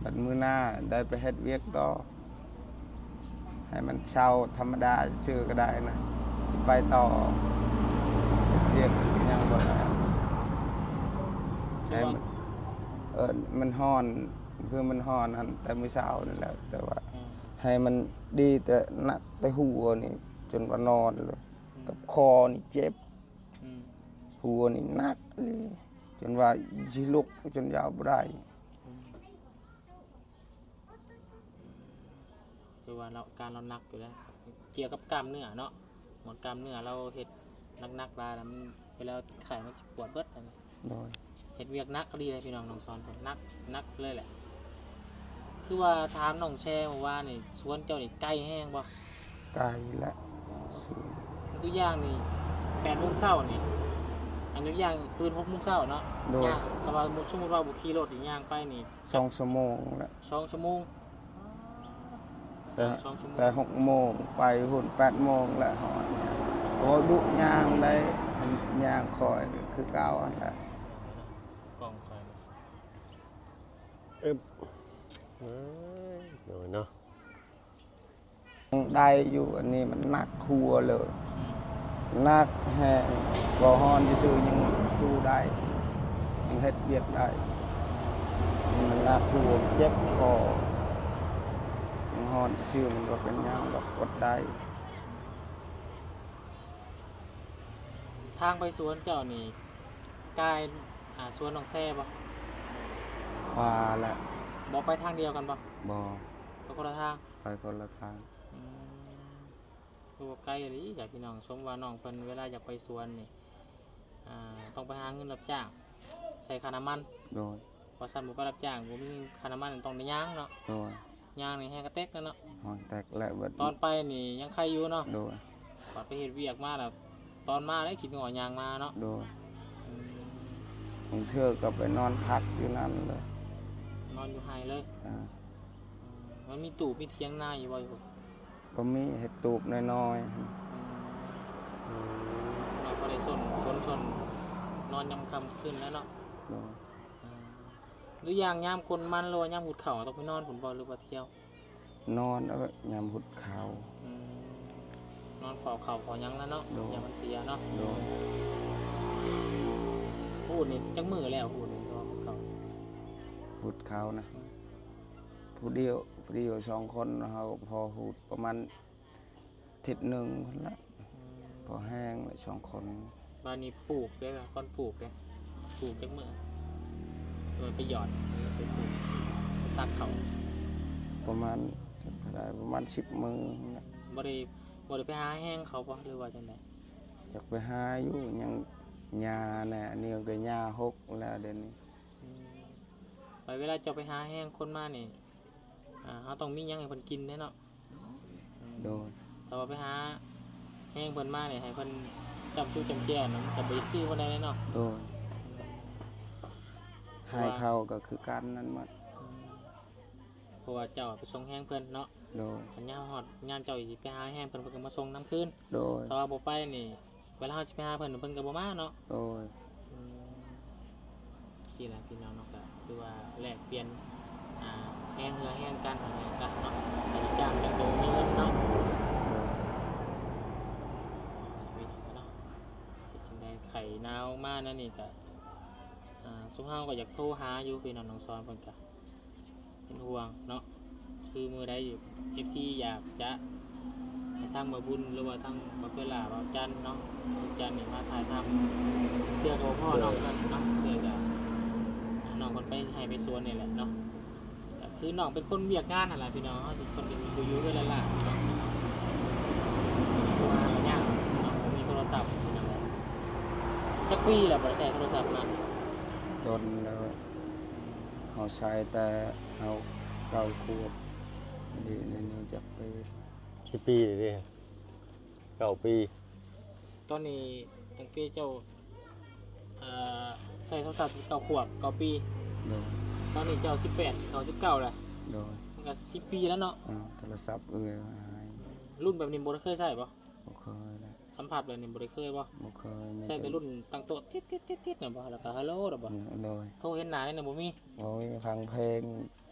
ບັດມື້ໜ້າໄດ້ໄປເຮັດວຽກຕໍ່ ໃຫ້ມັນເຊົາທຳມະດາຊື່ໆ ກໍໄດ້ນະ ຊິໄປຕໍ່ເຮັດວຽກຫຍັງບໍ່ໄດ້. ໃຫ້ມັນ ເອີ ມັນຮ້ອນ ຄືມັນຮ້ອນຫັ້ນແຕ່ມື້ເຊົ້ານີ້ແຫຼະ ແຕ່ວ່າ ອືມ ໃຫ້ມັນດີແຕ່ໜັກແຕ່ຫົວນີ້ ຈົນວ່ານອນເລີຍ ອືມ ກັບຄໍນີ້ເຈັບ ອືມ ຫົວນີ້ໜັກອີ່ຫຼີ ຈົນວ່າຊິລຸກຈົນຍາວບໍ່ໄດ້. ອືມ ຄືວ່າເນາະ ການລາວໜັກຢູ່ແລ້ວ ກ່ຽວກັບກ້າມເນື້ອເນາະ ໝົດກ້າມເນື້ອລາວເຮັດໜັກໆ ຫຼາຍແລ້ວ ມັນເວລາເປັນໄຂ້ມັນຊິປວດເບິດຫັ້ນນະ. ໂດຍ. ເຮັດວຽກໜັກອີ່ຫຼີເດ້ພີ່ນ້ອງ ນ້ອງສອນເພິ່ນ ໜັກ ໜັກເລີຍແຫຼະ. ຄືວ່າຖາມນ້ອງແຊມື້ວານນີ້ ສວນເຈົ້ານີ້ໄກແຮງບໍ່? ໄກແຫຼະ ສວນ. ຕົວຢ່າງນີ້ ແປດໂມງເຊົ້ານີ້ ອັນຕົວຢ່າງຕື່ນຫົກໂມງເຊົ້າເນາະ ໂດຍ ຍ່າງ ສະມມຸດ ສົມມຸດວ່າບໍ່ຂີ່ລົດນີ້ ຍ່າງໄປນີ້ ສອງຊົ່ວໂມງແຫຼະ ສອງຊົ່ວໂມງ ແຕ່ ສອງຊົ່ວໂມງ ແຕ່ຫົກໂມງໄປພຸ້ນ ແປດໂມງແຫຼະຮອດ. ໂອ້ ດຸຍ່າງໄດ໋ ຄັນຍ່າງຂ້ອຍກໍຄືເກົ່າຫັ້ນແຫຼະ ກ້ອງຂ້ອຍນີ້ ອຶບ ເອີຍ ໂດຍເນາະ. ໄດ້ຢູ່ ອັນນີ້ມັນໜັກຫົວເລີຍ ອືມ ໜັກແຮງ ບໍ່ຮ້ອນຊື່ໆຍັງສູ້ໄດ້ ຍັງເຮັດວຽກໄດ້ ນີ້ມັນໜັກຫົວ ເຈັບຄໍ ຍັງຮ້ອນຊື່ໆມັນບໍ່ເປັນຫຍັງດອກ ອົດໄດ້. ທາງໄປສວນເຈົ້ານີ້ ກາຍ ອ່າ ສວນໜອງແຊບໍ່? ວ່າແຫຼະ ບໍ່ໄປທາງດຽວກັນບໍ່? ບໍ່ ໄປຄົນລະທາງ ໄປຄົນລະທາງ ອືມ ໂອ້ ໄກອີ່ຫຼີຈ້ະພີ່ນ້ອງ. ສົມວ່ານ້ອງເພິ່ນເວລາຢາກໄປສວນນີ້ ອ່າ ຕ້ອງໄປຫາເງິນຮັບຈ້າງ ໃສ່ຄ່ານ້ຳມັນ ໂດຍ ວ່າຊັ້ນ ບໍ່ໄປຮັບຈ້າງ ບໍ່ມີຄ່ານ້ຳມັນ ຕ້ອງໄດ້ຍ່າງເນາະ ໂດຍ ຍ່າງນີ້ແຮງກະແຕັກແລ້ວເນາະ ແຮງກະແຕັກແຫຼະ ບັດຕອນໄປນີ້ຍັງໄຄຢູ່ເນາະ ໂດຍ ບັດໄປເຮັດວຽກມາແລ້ວ ຕອນມາໄດ້ຂີ້ເຫຍື້ອຍ່າງມາເນາະ ໂດຍ ອືມ ບາງເທື່ອກໍໄປນອນພັກຢູ່ນັ້ນເລີຍ ນອນຢູ່ໄຮ່ເລີຍ ເອີ ອືມ ມັນມີຕູບມີຖຽງນາຢູ່ບໍ່ຢູ່ພຸ້ນ? ບໍ່ມີ ເຮັດຕູບນ້ອຍໆ ອືມ ອືມ ເຮົາກໍໄດ້ຊົນ ຊົນ ຊົນ ນອນຍາມຄ່ຳຄືນແລ້ວເນາະ ໂດຍ ອືມ ຫຼືຢ່າງຍາມກົນມັນ ຫຼືວ່າຍາມຫຸດເຂົ້າ ຕ້ອງໄປນອນພຸ້ນບໍ່ ຫຼືວ່າທ່ຽວ? ນອນ ເອີ ຍາມຫຸດເຂົ້າ ອືມ ນອນເຝົ້າເຂົ້າເຝົ້າຫຍັງນັ້ນເນາະ ໂດຍ ຢ້ານມັນເສຍເນາະ ໂດຍ ຫຸດນີ້ຈັກມື້ແລ້ວ ຫຸດນີ້ ທີ່ວ່າຫຸດເຂົ້າ? ຫຸດເຂົ້ານະ ອືມ ຜູ້ດຽວ ຜູ້ດຽວ ສອງຄົນ ເຮົາພໍຫຸດປະມານ ທິດໜຶ່ງພຸ້ນລະ ອືມ ພໍແຫ້ງລະສອງຄົນ. ບາດນີ້ປູກເດ້ ກ່ອນປູກເດ້ ປູກຈັກມື້? ໂດຍໄປຫຍອດ ໄປປູກ ໄປສັກເຂົ້າ ປະມານ ເທົ່າໃດ ປະມານສິບມື້ພຸ້ນລະ. ບໍ່ໄດ້ ບໍ່ໄດ້ໄປຫາແຮງເຂົາບໍ່ ຫຼືວ່າຈັ່ງໃດ? ຢາກໄປຫາຢູ່ ຍັງຫຍ້າແດ່ ອັນນີ້ກໍຫຍ້າຫົກແລ້ວດຽວນີ້. ອືມ ບາດເວລາເຈົ້າໄປຫາແຮງຄົນມານີ້ ອ່າ ເຮົາຕ້ອງມີຫຍັງໃຫ້ເພິ່ນກິນແດ່ເນາະ. ໂດຍ ອືມ ໂດຍ ຖ້າວ່າໄປຫາແຮງເພິ່ນມານີ້ ໃຫ້ເພິ່ນຈ້ຳຈຸຈ້ຳແຈ່ວນະ ມັນກໍບໍ່ຄືປານໃດເນາະ. ໂດຍ ອືມ ໃຫ້ເຂົາກໍຄືກັນນັ້ນໝົດ. ອືມ ເພາະວ່າເຈົ້າໄປສົ່ງແຮງເພິ່ນເນາະ. ໂດຍ ຄັນຍາມຮອດ ຍາມເຈົ້າຊິໄປຫາແຮງເພິ່ນ ເພິ່ນກໍມາສົ່ງນຳຄືນ. ໂດຍ ຖ້າວ່າບໍ່ໄປນີ້ ເວລາເຮົາຊິໄປຫາເພິ່ນ ເພິ່ນກໍບໍ່ມາເນາະ. ໂດຍ ອືມ ຊີ້ແຫຼະພີ່ນ້ອງເນາະ ກໍຖືວ່າແລກປ່ຽນ ອ່າ ແຮງເຫື່ອແຮງກັນວ່າຊັ້ນຊະເນາະ ກໍຊິຈ້າງກັນໂຕມີເງິນເນາະ. ໂດຍ ຊີວິດເນາະ ເຮັດຈັ່ງໃດ ໄຂ້ໜາວມາແນວນີ້ກໍ ອ່າ ຊຸມເຮົາກໍຢາກໂທຫາຢູ່ ພີ່ນ້ອງນ້ອງສອນເພິ່ນກໍ ເປັນຫ່ວງເນາະ ຄືມື້ໃດ ເອັຟຊີ ຢາກຈະໃຫ້ທາງບ່າວບຸນ ຫຼືວ່າທາງບ່າວເພື່ອຫຼ້າ ບ່າວຈັນເນາະ ບ່າວຈັນນີ້ມາຖ່າຍທຳ ເທື່ອກໍບໍ່ພໍ້ນ້ອງເພິ່ນເນາະ ເທື່ອກໍນ້ອງເພິ່ນໄປໄຮ່ໄປສວນນີ້ແຫຼະເນາະ ກໍຄືນ້ອງເປັນຄົນວຽກງານຫັ້ນລະພີ່ນ້ອງ ເຮົາຊິ ເພິ່ນກໍຊິຢູ່ເຮືອນຫຼ້າໆເນາະ ໂທຫາກໍຍາກເນາະ ບໍ່ມີໂທລະສັບພີ່ນ້ອງ. ຈັກປີແລ້ວບໍ່ໄດ້ໃຊ້ໂທລະສັບມາ? ດົນແລ້ວ. ເຮົາໃຊ້ແຕ່ເຮົາເກົ້າຂວບ ດຽວນີ້ຈັກປີ ສິບປີເດ້ ເກົ້າປີ. ຕອນນີ້ຕັ້ງແຕ່ເຈົ້າ ເອີ ໃຊ້ໂທລະສັບເກົ້າຂວບ ເກົ້າປີ. ໂດຍ ຕອນນີ້ເຈົ້າສິບແປດ ຊິເຂົ້າສິບເກົ້າແລ້ວ. ໂດຍ ມັນກໍສິບປີແລ້ວເນາະ. ເອີ ໂທລະສັບເອື້ອຍຫາຍ ລຸ້ນແບບນີ້ບໍ່ໄດ້ເຄີຍໃຊ້ບໍ່? ບໍ່ເຄີຍເລີຍ. ສຳຜັດແບບນີ້ບໍ່ໄດ້ເຄີຍບໍ່? ບໍ່ເຄີຍ ມີ ໃຊ້ແຕ່ລຸ້ນຕັ້ງໂຕະຕິດໆໆໆນັ້ນບໍ່? ແລ້ວກໍຮາໂຫຼດບໍ່? ໂດຍ ໂທເຫັນໜ້ານີ້ບໍ່ມີ. ໂອ້ຍ ຟັງເພງ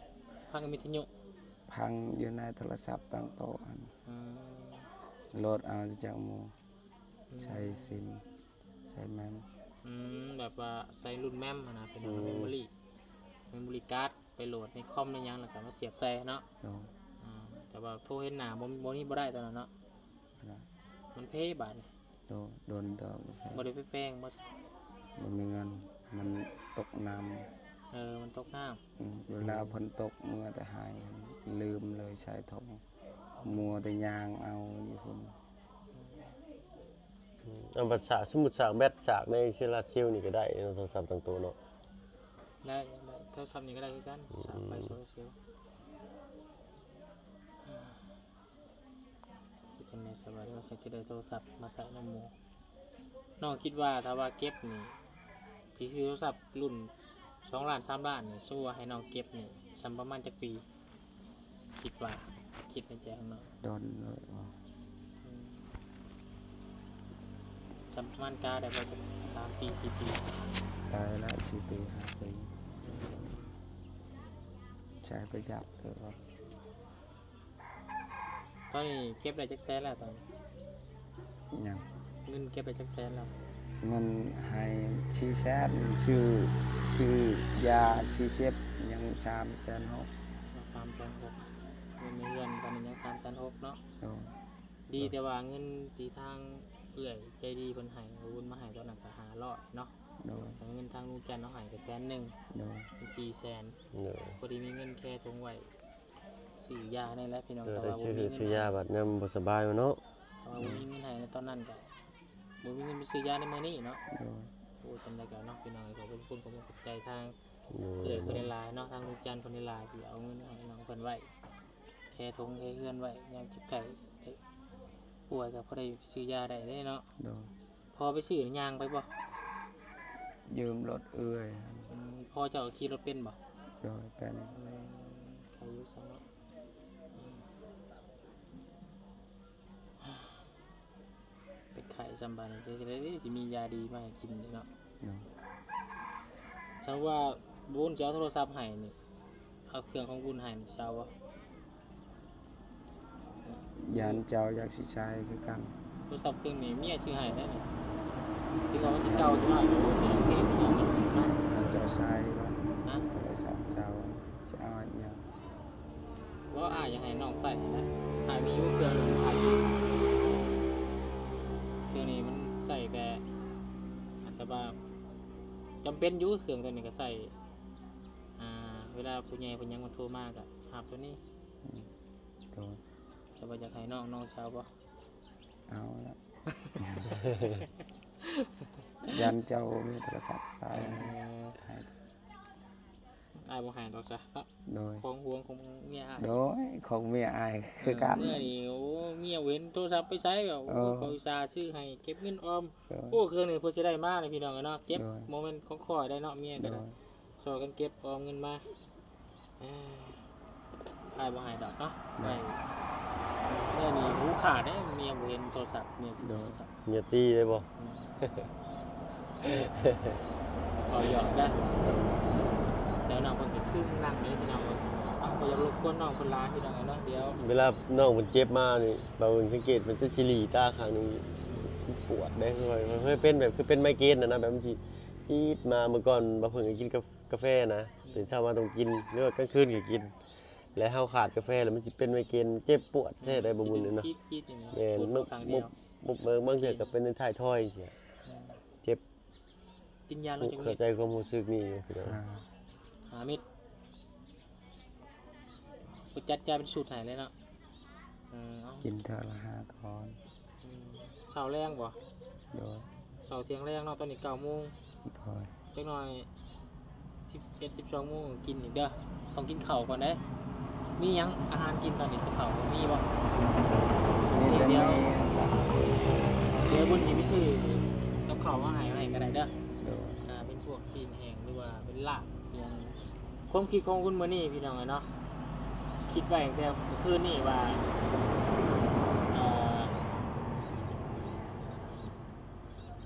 ຟັງວິທະຍຸ ຟັງຢູ່ໃນໂທລະສັບຕັ້ງໂຕະຫັ້ນ. ອືມ ໂຫຼດເອົາຈາກໝູ່ ອືມ ໃສ່ຊິມ ໃສ່ແມັມ. ອືມ ແບບວ່າໃສ່ລຸ້ນແມັມຫັ້ນນະ ເປັນ ອືມ ເມມໂມຣີ ເມມໂມຣີກາດ ໄປໂຫຼດໃນຄອມໃນຫຍັງ ແລ້ວກໍມາສຽບໃສ່ເນາະ. ໂດຍ ອືມ ແຕ່ວ່າໂທເຫັນໜ້າບໍ່ ບໍ່ມີ ບໍ່ໄດ້ຕອນນັ້ນເນາະ. ບໍ່ໄດ້ ມັນເພບາດນີ້. ໂດຍ ດົນເຕີບແລ້ວ ບໍ່ໄດ້ໄປແປງບໍ່? ບໍ່ມີເງິນ ມັນຕົກນ້ຳ. ເອີ ມັນຕົກນ້ຳ. ອືມ ເວລາ ອືມ ຝົນຕົກເມືອແຕ່ໄຮ່ ລືມເລີຍໃສ່ຖົງ ມັວແຕ່ຍ່າງເອົາຢູ່ພຸ້ນ. ອືມ ເອົາບັດສາກ ສົມມຸດສາກແບັດ ສາກໃນໂຊລາເຊວນີ້ກໍໄດ້ເນາະ ໂທລະສັບຕັ້ງໂຕະເນາະ. ໄດ້ ໄດ້ ໂທລະສັບນີ້ກໍໄດ້ຄືກັນ. ອືມ ສາກໄຟໂຊລາເຊວ ເຮັດ ຈັ່ງໃດສະບາຍດີ ວ່າຊິໄດ້ໂທລະສັບມາໃຊ້ນຳໝູ່. ນ້ອງຄິດວ່າຖ້າວ່າເກັບນີ້ ຊິຊື້ໂທລະສັບລຸ້ນສອງລ້ານ ສາມລ້ານນີ້ ສົມມຸດວ່າໃຫ້ນ້ອງເກັບນີ້ ສ່ຳປະມານຈັກປີ? ຄິດວ່າ ຄິດໃນໃຈຂອງນ້ອງ ດົນເລີຍບໍ່? ອືມ ສ່ຳປະມານກາໄດ້ບໍ່ ຈັກສາມປີ ສີ່ປີ? ໄດ້ລະ ສີ່ປີ ຫ້າປີ. ອືມ ໃຊ້ປະຢັດເລີຍບໍ່? ຕອນນີ້ເກັບໄດ້ຈັກແສນແລ້ວຕອນນີ້? ຫຍັງ? ເງິນເກັບໄດ້ຈັກແສນແລ້ວ? ເງິນໃຫ້ສີ່ແສນ ຊື້ ຊື້ຢາ ສີ່ສິບ ຍັງສາມແສນຫົກ. ຍັງສາມແສນຫົກ ເງິນໃນເຮືອນຕອນນີ້ຍັງສາມແສນຫົກເນາະ. ໂດຍ. ດີແຕ່ວ່າເງິນທີ່ທາງເອື້ອຍໃຈດີເພິ່ນໃຫ້ ໂອນມາໃຫ້ຕອນນັ້ນກໍຫ້າຮ້ອຍເນາະ. ໂດຍ. ແລ້ວເງິນທາງລຸງຈັນເອົາໃຫ້ກໍແສນໜຶ່ງ. ໂດຍ. ເປັນສີ່ແສນ. ໂດຍ. ພໍດີມີເງິນແຄຖົງໄວ້ ຊື້ຢາແນ່ແຫຼະພີ່ນ້ອງ ເອີ ແຕ່ວ່າບໍ່ມີເງິນ ຊື້ຢາບັດຍາມບໍ່ສະບາຍເນາະ. ແຕ່ວ່າບໍ່ມີເງິນໃຫ້ໃນຕອນນັ້ນກໍບໍ່ມີເງິນໄປຊື້ຢາໃນມື້ນີ້ເນາະ. ໂດຍ. ໂອ້ ຈັ່ງໃດກໍເນາະ ພີ່ນ້ອງເອີຍ ກໍເປັນບຸນຂອບໃຈທາງ ໂດຍ ເອື້ອຍເພິ່ນຫຼາຍໆເນາະ ທາງລຸງຈັນເພິ່ນຫຼາຍໆ ທີ່ເອົາເງິນໃຫ້ນ້ອງເພິ່ນໄວ້ ແຄຖົງແຄເຮືອນໄວ້ ຍາມເຈັບໄຂ້ໄດ້ປ່ວຍກໍພໍໄດ້ຊື້ຢາໄດ້ເດ້ເນາະ. ໂດຍ. ພໍ່ໄປຊື້ນີ້ຍ່າງໄປບໍ່? ຢືມລົດເອື້ອຍ. ອືມ ພໍ່ເຈົ້າກໍຂີ່ລົດເປັນບໍ່? ໂດຍ ເປັນ. ອືມ ໃຄຢູ່ຊັ້ນເນາະ. ອືມ ເປັນໄຂ້ຊ້ຳບາດນີ້ ຈັ່ງໃດຊິມີຢາດີມາໃຫ້ກິນເດເນາະ. ໂດຍ. ຖ້າວ່າບຸນຈະເອົາໂທລະສັບໃຫ້ນີ້ ເອົາເຄື່ອງຂອງບຸນໃຫ້ນີ້ ເຈົ້າບໍ່? ຢ້ານເຈົ້າຢາກຊິໃຊ້ຄືກັນ. ໂທລະສັບເຄື່ອງນີ້ເມຍຊື້ໃຫ້ໄດ໋ນີ້ ຖືວ່າມັນຊິເກົ່າຊິນ້ອຍ ໂອ້ຍ ເປັນຫຍັງເພງເປັນຫຍັງນີ້ເນາະ. ໃຫ້ເຈົ້າໃຊ້ກ່ອນ. ຮະ? ໂທລະສັບເຈົ້າຊິເອົາຫຍັງ? ບໍ່ ອ້າຍຢາກໃຫ້ນ້ອງໃຊ້ນະ ອ້າຍມີຢູ່ເຄື່ອງໜຶ່ງ ອ້າຍເຄື່ອງນີ້ມັນໃຊ້ແຕ່ ອາດຈະວ່າຈຳເປັນຢູ່ ເຄື່ອງຕົວນີ້ກໍໃຊ້ ອ່າ ເວລາຜູ້ໃຫຍ່ເພິ່ນຫຍັງເພິ່ນໂທມາກໍຮັບຕົວນີ້. ອືມ ໂດຍ. ແຕ່ວ່າຢາກໃຫ້ນ້ອງ ນ້ອງເຊົ່າບໍ່? ເອົາລະ ຢ້ານເຈົ້າມີໂທລະສັບໃຊ້ ເອີ ໃຫ້ເຈົ້າ ອ້າຍບໍ່ໃຫ້ດອກຊະເນາະ. ໂດຍ. ຂອງຫວງຂອງເມຍອ້າຍ. ໂດຍ ຂອງເມຍອ້າຍຄືກັນ. ເອີ ເມື່ອນີ້ ໂອ້ ເມຍເຫັນໂທລະສັບໄປໃສແບບ ໂອ້ ເອີ ຂ້ອຍອຸດສ່າຊື້ໃຫ້ ເກັບເງິນອອມ. ໂດຍ. ໂອ້ ເຄື່ອງນີ້ເພິ່ນຊິໄດ້ມາເລີຍພີ່ນ້ອງເອີຍເນາະ ເກັບ ໂດຍ ບໍ່ແມ່ນຂອງຂ້ອຍໄດ້ເນາະ ເມຍກໍໄດ້. ໂດຍ. ຊ່ອຍກັນເກັບອອມເງິນມາ. ເອີ ອ້າຍບໍ່ໃຫ້ດອກເນາະ. ໂດຍ. ໄວ້ ເມຍນີ້ຫູຂາດເດ້ ເມຍບໍ່ເຫັນໂທລະສັບ ເມຍຊິ ໂດຍ ໂທລະສັບ ເມຍຕີໄດ້ບໍ່? ອືມ ເວົ້າຫຍອກເດີ. ໂດຍ. ແລ້ວນ້ອງເພິ່ນກໍຄືນັ່ງຢູ່ນີ້ພີ່ນ້ອງເອີຍ. ເອົ້າ ບໍ່ຢາກລົບກວນນ້ອງເພິ່ນຫຼາຍພີ່ນ້ອງເອີຍເນາະ. ດຽວເວລານ້ອງເພິ່ນເຈັບມານີ້ ບ່າວເພິ່ງສັງເກດ ມັນຈະຊິຫຼີຕາຂ້າງໜຶ່ງ ປວດເດ້. ເຄີຍ ເຄີຍເປັນແບບ ຄືເປັນໄມເກຣນຫັ້ນນະ ແບບມັນຊິ ຈີດມາ. ເມື່ອກ່ອນບ່າວເພິ່ງກໍກິນກາ ກາແຟນະ ຕື່ນເຊົ້າມາຕ້ອງກິນ ຫຼືວ່າກາງຄືນກໍກິນ ແລະເຮົາຂາດກາແຟແລ້ວມັນຊິເປັນໄມເກຣນ ເຈັບປວດແທ້ໄດ໋ ບໍ່ບຸນເນາະ. ຈີດໆ ແມ່ນ ບາງເທື່ອກໍເປັນໃນທ້າຍທອຍຈັ່ງຊີ້. ອືມ ເຈັບ ກິນຢາແລ້ວຈັກເມັດ? ເຂົ້າໃຈຄວາມຮູ້ສຶກນີ້ຢູ່ພີ່ນ້ອງ. ຫ້າ ຫ້າເມັດ. ເພິ່ນຈັດຢາເປັນຊຸດໃຫ້ເລີຍເນາະ. ເອີ ເອົາ ກິນເທື່ອລະຫ້າກ້ອນ. ອືມ ເຊົ້າແລງບໍ່? ໂດຍ. ເຊົ້າທ່ຽງແລງເນາະ ຕອນນີ້ເກົ້າໂມງ. ໂດຍ. ຈັກໜ່ອຍສິບເອັດ ສິບສອງໂມງກິນອີກເດີ ຕ້ອງກິນເຂົ້າກ່ອນເດ້. ມີຫຍັງອາຫານກິນຕອນນີ້ ກັບເຂົ້າມີບໍ່? ມີແຕ່ ດຽວ ມີ ດຽວບຸນຊິໄປຊື້ກັບເຂົ້າມາໃຫ້ ໃຫ້ກໍໄດ້ເດີ. ໂດຍ. ອ່າ ເປັນພວກຊີ້ນແຫ້ງ ຫຼືວ່າເປັນລາບອີ່ຫຍັງ. ຄວາມຄິດຂອງຄຸນມື້ນີ້ພີ່ນ້ອງເອີຍເນາະ ຄິດໄວ້ຕັ້ງແຕ່ມື້ຄືນນີ້ວ່າ ເອີ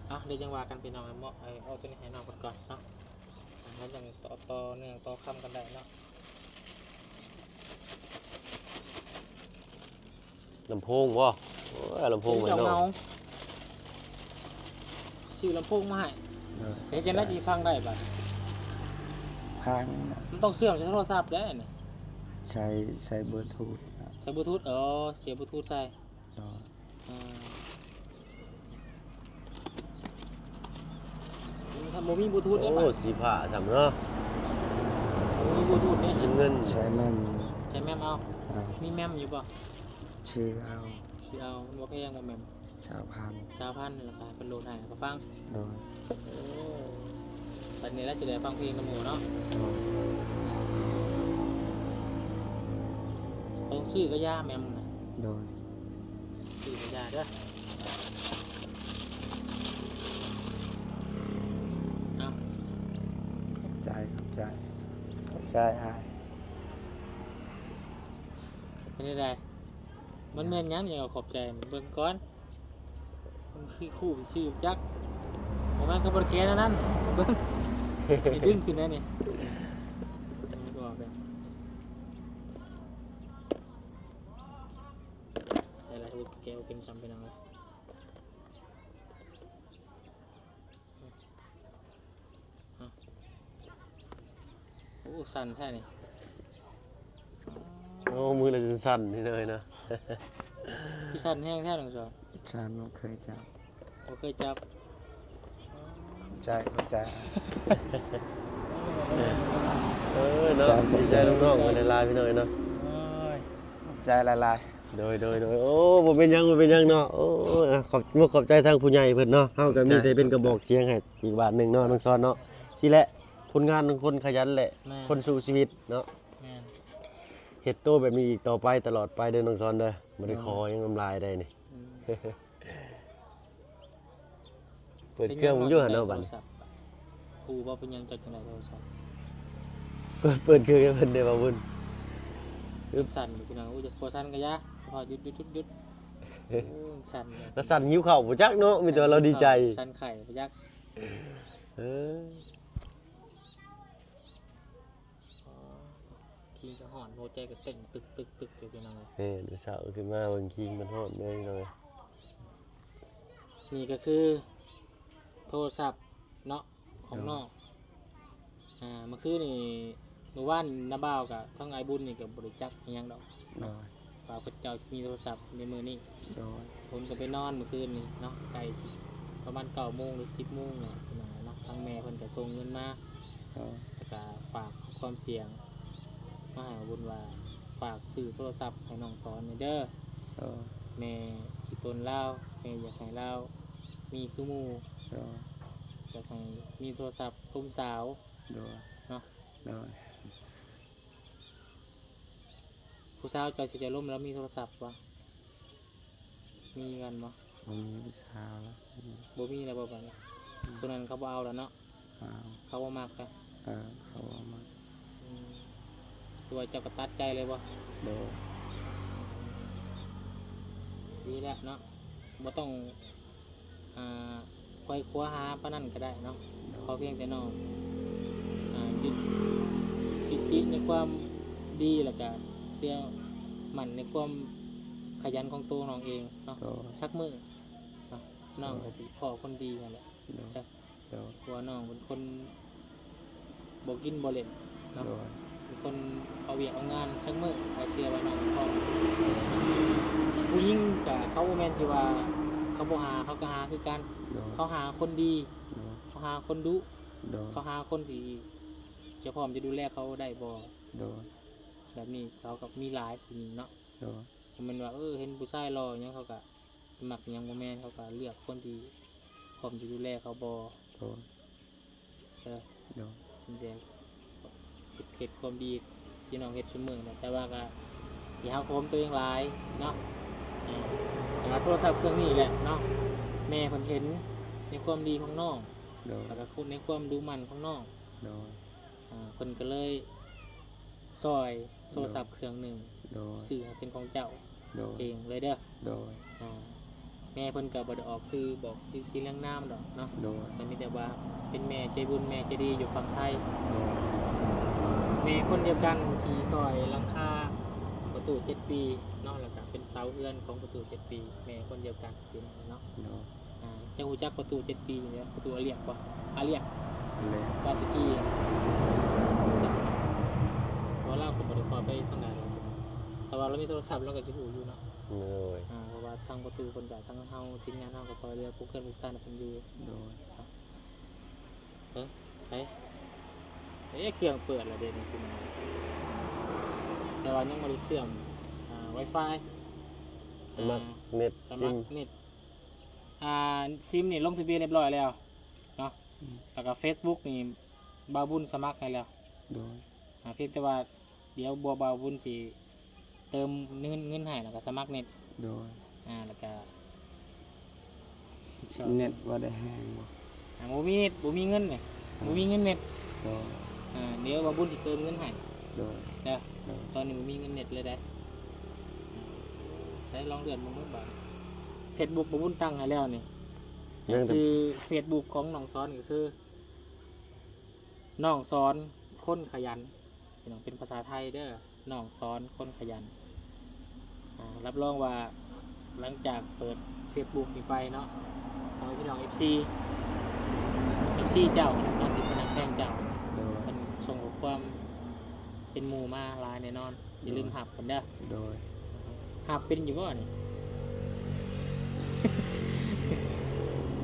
ເອົາ ດຽວຈັ່ງວ່າກັນພີ່ນ້ອງເອີຍ. ເອົາ ເອົາຕົວນີ້ໃຫ້ນ້ອງເພິ່ນກ່ອນເນາະ ແລ້ວຈັ່ງຕໍ່ ຕໍ່ເນື່ອງຕໍ່ຄຳກັນໄດ້ເນາະ. ລຳໂພງບໍ່? ໂອ້ຍ ລຳໂພງ ເຈົ້າເຫງົາ ຊື້ລຳໂພງມາໃຫ້. ໂດຍ. ເຮັດຈັ່ງໃດຊິຟັງໄດ້ບາດ? ຟັງ ມັນຕ້ອງເຊື່ອມໃສ່ໂທລະສັບເດ້ນີ້. ໃຊ້ ໃຊ້ບລູທູດ. ໃຊ້ບລູທູດ. ເອີ ເສຍບລູທູດໃສ່. ໂດຍ. ອືມ ຖ້າບໍ່ມີບລູທູດເດ້. ໂອ້ ສີຟ້າຊ້ຳເນາະ. ບໍ່ມີບລູທູດເດ້. ເງິນ ໃຊ້ແມັມ. ໃຊ້ແມັມເອົາ. ເອົາ. ມີແມັມຢູ່ບໍ່? ຊື້ເອົາ. ຊື້ເອົາ. ມັນບໍ່ແພງບໍ່ແມັມ? ຊາວພັນ. ຊາວພັນ ແລ້ວກໍເພິ່ນໂຫຼດໃຫ້ ແລ້ວກໍຟັງ. ໂດຍ. ໂອ້ ບັດນີ້ລະຊິໄດ້ຟັງເພງນຳໝູ່ເນາະ. ໂດຍ. ຕ້ອງຊື້ກະຢາແມັມນະ. ໂດຍ. ຊື້ຢາເດີ. ເອົາ ຂອບໃຈ ຂອບໃຈ ຂອບໃຈອ້າຍ. ເປັນຈັ່ງໃດ? ມັນແມ່ນຫຍັງ ຈັ່ງເອົາຂອບໃຈ? ເບິ່ງກ່ອນ. ມັນຄືຄູ່ຊື່ຈັກ ບໍ່ແມ່ນ ເຂົາບໍ່ໄດ້ແກະແນວນັ້ນ. ເບິ່ງ ນີ້ດຶງຂຶ້ນໄດ້ນີ້ ເອີ ມັນກໍອອກແລ້ວ. ໃສ່ລະແກະບໍ່ເປັນຊ້ຳ ພີ່ນ້ອງເອີຍ. ໂອ້ ສັ່ນແທ້ນີ້. ໂອ້ ມືລະຈົນສັ່ນນີ້ເລີຍນະ. ຄືສັ່ນແຮງແທ້ ນ້ອງສອນ? ສັ່ນ ບໍ່ເຄີຍຈັບ ບໍ່ເຄີຍຈັບ. ຂອບໃຈ ຂອບໃຈ. ເອີເນາະ ຂອບໃຈ ດີໃຈນຳນ້ອງເພິ່ນຫຼາຍໆ ພີ່ນ້ອງເອີຍເນາະ. ໂອ້ຍ ຂອບໃຈຫຼາຍໆ. ໂດຍ ໂດຍ ໂດຍ. ໂອ້ ບໍ່ເປັນຫຍັງ ບໍ່ເປັນຫຍັງເນາະ. ໂອ້ ອາ ຂອບ ຂອບໃຈທາງຜູ້ໃຫຍ່ເພິ່ນເນາະ. ເຮົາກໍມີແຕ່ເປັນກະບອກສຽງໃຫ້ອີກບາດໜຶ່ງເນາະ ນ້ອງສອນເນາະ. ຊີ້ແຫຼະ ຜົນງານຂອງຄົນຂະຫຍັນ ແລະ ແມ່ນ ຄົນສູ້ຊີວິດເນາະ. ແມ່ນ ເຮັດໂຕແບບນີ້ອີກຕໍ່ໄປ ຕະຫຼອດໄປເດີ ນ້ອງສອນເດີ. ບໍ່ໄດ້ ໂດຍ ຂໍຫຍັງນຳຫຼາຍໃດນີ້. ອືມ ເປີດເຄື່ອງຢູ່ຫັ້ນເນາະ ບັດນີ້. ຮູ້ບໍ່ເປັນຫຍັງ ເຈົ້າຈັ່ງໄດ້ໂທລະສັບ? ເປີດ ເປີດເຄື່ອງໃຫ້ເພິ່ນເດ້ ບ່າວບຸນ. ມັນສັ່ນຢູ່ ພີ່ນ້ອງ. ໂອ້ຍ ບໍ່ສັ່ນກໍຢ່າ ພໍ ຢຸດ ຢຸດ ຢຸດ ຢຸດ. ໂອ້ຍ ສັ່ນເລີຍ ລະສັ່ນຫິວເຂົ້າບໍ່ຈັກເນາະ. ມີແຕ່ວ່າລາວດີໃຈ ສັ່ນໄຂ້ບໍ່ຈັກ. ເອີ ອໍ ຄີງກໍຮ້ອນ ຫົວໃຈກໍເຕັ້ນຕຶກໆໆຢູ່ ພີ່ນ້ອງເອີຍ. ແມ່ນ ເຊົ້າຂຶ້ນມາເບິ່ງຄີງມັນຮ້ອນເລີຍ ພີ່ນ້ອງເອີຍ. ນີ້ກໍຄືໂທລະສັບເນາະ ຂອງ ໂດຍ ນ້ອງ. ອ່າ ເມື່ອຄືນນີ້ ມື້ວານນ້າບ່າວກັບທາງອ້າຍບຸນນີ້ກໍບໍ່ໄດ້ຈັກອີ່ຫຍັງດອກ. ໂດຍ ວ່າເພິ່ນເຈົ້າຊິມີໂທລະສັບໃນມື້ນີ້. ໂດຍ ເພິ່ນກໍໄປນອນມື້ຄືນນີ້ເນາະ ໃກ້ຊິປະມານເກົ້າໂມງ ຫຼື ສິບໂມງແຫຼະ ພີ່ນ້ອງເນາະ. ທາງແມ່ເພິ່ນກໍສົ່ງເງິນມາ ໂດຍ ແລ້ວກໍຝາກຂໍ້ຄວາມສຽງມາໃຫ້ອ້າຍບຸນວ່າ ຝາກຊື້ໂທລະສັບໃຫ້ນ້ອງສອນແດ່ເດີ. ໂດຍ ແມ່ອີ່ຕົນລາວ ແມ່ຢາກໃຫ້ລາວມີຄືໝູ່. ໂດຍ ຢາກໃຫ້ມີໂທລະສັບລົມສາວ. ໂດຍ ເນາະ. ໂດຍ ຜູ້ສາວເຈົ້າທີ່ເຈົ້າລົມລາວມີໂທລະສັບບໍ່? ມີກັນບໍ່? ບໍ່ມີຜູ້ສາວແລ້ວ. ບໍ່ມີແລ້ວບໍ່ບັດນີ້? ອືມ ຜູ້ນັ້ນເຂົາບໍ່ເອົາແລ້ວເນາະ? ເອົາ ເຂົາບໍ່ມັກແລ້ວ. ເອີ ເຂົາບໍ່ມັກ. ອືມ ຄືວ່າເຈົ້າກໍຕັດໃຈເລີຍບໍ່? ໂດຍ ດີແລ້ວເນາະ ບໍ່ຕ້ອງ ອ່າ ໄຂວ່ຄວ້າຫາປານນັ້ນກໍໄດ້ເນາະ. ໂດຍ ຂໍພຽງແຕ່ນ້ອງ ອ່າ ຢຸດ ຢຸດຕິໃນຄວາມດີ ແລ້ວກະເຊື່ອໝັ້ນໃນຄວາມຂະຫຍັນຂອງໂຕນ້ອງເອງເນາະ. ໂດຍ ສັກມື້ເນາະ ນ້ອງ ໂດຍ ກໍຊິພໍ້ຄົນດີຫັ້ນແຫຼະ. ໂດຍ ເອີ ໂດຍ ເພາະວ່ານ້ອງເປັນຄົນບໍ່ກິນບໍ່ເຫຼັ້ນເນາະ. ໂດຍ ເປັນຄົນເອົາວຽກເອົາງານ ຈັກມື້ ຂ້ອຍເຊື່ອວ່ານ້ອງພ້ອມ. ໂດຍ ຜູ້ຍິງກະເຂົາບໍ່ແມ່ນຊິວ່າເຂົາບໍ່ຫາ ເຂົາກໍຫາຄືກັນ. ໂດຍ ເຂົາຫາຄົນດີ. ໂດຍ ເຂົາຫາຄົນດຸ. ໂດຍ ເຂົາຫາຄົນທີ່ຈະພ້ອມຈະດູແລເຂົາໄດ້ບໍ່? ໂດຍ ແບບນີ້ເຂົາກໍມີຫຼາຍຜູ້ຍິງເນາະ. ໂດຍ ບໍ່ແມ່ນວ່າ ເອີ ເຫັນຜູ້ຊາຍຫຼໍ່ຫຍັງ ເຂົາກໍ ສະໝັກຫຍັງ ບໍ່ແມ່ນ ເຂົາກໍເລືອກຄົນທີ່ພ້ອມຈະດູແລເຂົາບໍ່. ໂດຍ ເອີ ໂດຍ ມີແຕ່ເຮັດ ເຮັດຄວາມດີທີ່ນ້ອງເຮັດຊຸມມື້ນະ ແຕ່ວ່າກໍຢ່າເຮົາໂຄມຕົວເອງຫຼາຍເນາະ. ອ່າ ແຕ່ວ່າໂທລະສັບເຄື່ອງນີ້ແຫຼະເນາະ ແມ່ເພິ່ນເຫັນໃນຄວາມດີຂອງນ້ອງ. ໂດຍ ແລ້ວກໍໃນຄວາມດຸໝັ່ນຂອງນ້ອງ. ໂດຍ ອ່າ ເພິ່ນກໍເລີຍຊ່ອຍໂທລະສັບເຄື່ອງໜຶ່ງ ໂດຍ ຊື້ໃຫ້ເປັນຂອງເຈົ້າ ໂດຍ ເອງເລີຍເດີ. ໂດຍ ອ່າ ແມ່ເພິ່ນກໍບໍ່ໄດ້ອອກຊື່ບອກຊື່ ຊື່ລຽງນາມດອກເນາະ. ໂດຍ ກໍມີແຕ່ວ່າເປັນແມ່ໃຈບຸນ ແມ່ໃຈດີຢູ່ຝັ່ງໄທ. ໂດຍ ແມ່ຄົນດຽວກັນທີ່ຊ່ອຍຫຼັງຄາປະຕູເຈັດປີເນາະ ແລ້ວກໍເປັນເສົາເຮືອນຂອງປະຕູເຈັດປີ ແມ່ຄົນດຽວກັນ ພີ່ນ້ອງເນາະ. ໂດຍ ອ່າ ເຈົ້າຮູ້ຈັກປະຕູເຈັດປີນີ້ບໍ່? ປະຕູອາລຽກບໍ່? ອາລຽກ ອາລຽກ ບ້ານສະກີ. ຮູ້ຈັກ ເພາະວ່າລາວກໍບໍ່ໄດ້ຄ່ອຍໄປທາງໃດ ແຕ່ວ່າລາວມີໂທລະສັບລາວກໍຊິຮູ້ຢູ່ເນາະ. ໂດຍ ອ່າ ເພາະວ່າທາງປະຕູເພິ່ນກໍ ທາງເຮົາ ທີມງານເຮົາກໍຊ່ອຍເຫຼືອ ປຸກເຮືອນປຸກຊານໃຫ້ເພິ່ນຢູ່. ໂດຍ ເບິ່ງ ໄປ ເອີ ເຄື່ອງເປີດແລ້ວເດ ນີ້ ແຕ່ວ່າຍັງບໍ່ໄດ້ເຊື່ອມ ອ່າ ວາຍຟາຍ ສະໝັກ ອ່າ ເນັດ ສະໝັກ ຊິມ ເນັດ. ອ່າ ຊິມນີ້ລົງທະບຽນຮຽບຮ້ອຍແລ້ວເນາະ. ອືມ ແລ້ວກໍເຟສບຸກນີ້ບ່າວບຸນສະໝັກໃຫ້ແລ້ວ. ໂດຍ ອ່າ ພຽງແຕ່ວ່າດຽວບ່າວບຸນຊິເຕີມເງິນ ເງິນໃຫ້ ແລ້ວກໍສະໝັກເນັດ. ໂດຍ ອ່າ ແລ້ວກະ ເນັດບໍ່ໄດ້ແຮງບໍ່? ອ່າ ບໍ່ມີເນັດ ບໍ່ມີເງິນນີ້ ອ່າ ບໍ່ມີເງິນເນັດ. ໂດຍ. ອ່າ ດຽວບ່າວບຸນຊິເຕີມເງິນໃຫ້. ໂດຍ. ເດີ ໂດຍ. ຕອນນີ້ບໍ່ມີເງິນເນັດເລີຍເດ້. ໃຊ້ລອງເລື່ອນເບິ່ງເບິ່ງບາດ. ເຟສບຸກບ່າວບຸນຕັ້ງໃຫ້ແລ້ວນີ້. ຍັງແຕ່ ຊື່ເຟສບຸກຂອງນ້ອງສອນກໍຄື ນ້ອງສອນຄົນຂະຫຍັນ ພີ່ນ້ອງ ເປັນພາສາໄທເດີ ນ້ອງສອນຄົນຂະຫຍັນ. ອ່າ ຮັບຮອງວ່າຫຼັງຈາກເປີດເຟສບຸກນີ້ໄປເນາະ ເອົາໃຫ້ພີ່ນ້ອງເອັຟຊີ ເອັຟຊີເຈົ້ານະ ທີ່ເພິ່ນຮັກແພງເຈົ້າ ໂດຍ ເພິ່ນສົ່ງຂໍ້ຄວາມເປັນໝູ່ມາຫຼາຍແນ່ນອນ. ຢ່າລືມຮັບເພິ່ນເດີ. ໂດຍ. ຮັບເປັນຢູ່ບໍ່ນີ້?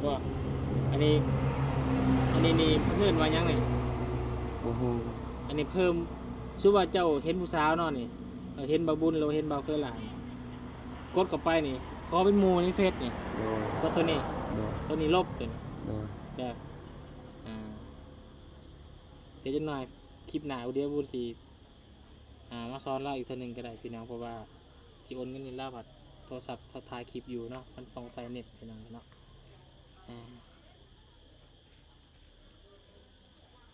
ບໍ່. ອັນນີ້ ອັນນີ້ນີ້ເພິ່ນເອີ້ນວ່າຫຍັງນີ້? ບໍ່ຮູ້. ອັນນີ້ເພີ່ມ ສົມມຸດວ່າເຈົ້າເຫັນຜູ້ສາວເນາະນີ້ ເອີ ເຫັນບ່າວບຸນ ຫຼືວ່າເຫັນບ່າວເຄີຍຫຼາຍ ກົດເຂົ້າໄປນີ້ ຂໍເປັນໝູ່ໃນເຟສນີ້. ໂດຍ. ກົດໂຕນີ້. ໂດຍ. ໂຕນີ້ລົບໂຕນີ້. ໂດຍ. ເດີ ອ່າ ດຽວຈັກໜ່ອຍ ຄລິບໜ້າ ດຽວບຸນຊິ ອ່າ ມາສອນລາວອີກເທື່ອໜຶ່ງກໍໄດ້ພີ່ນ້ອງ ເພາະວ່າຊິໂອນເງິນໃຫ້ລາວ ພັດໂທລະສັບຖ່າຍຄລິບຢູ່ເນາະ ມັນຕ້ອງໃຊ້ເນັດພີ່ນ້ອງເນາະ. ອ່າ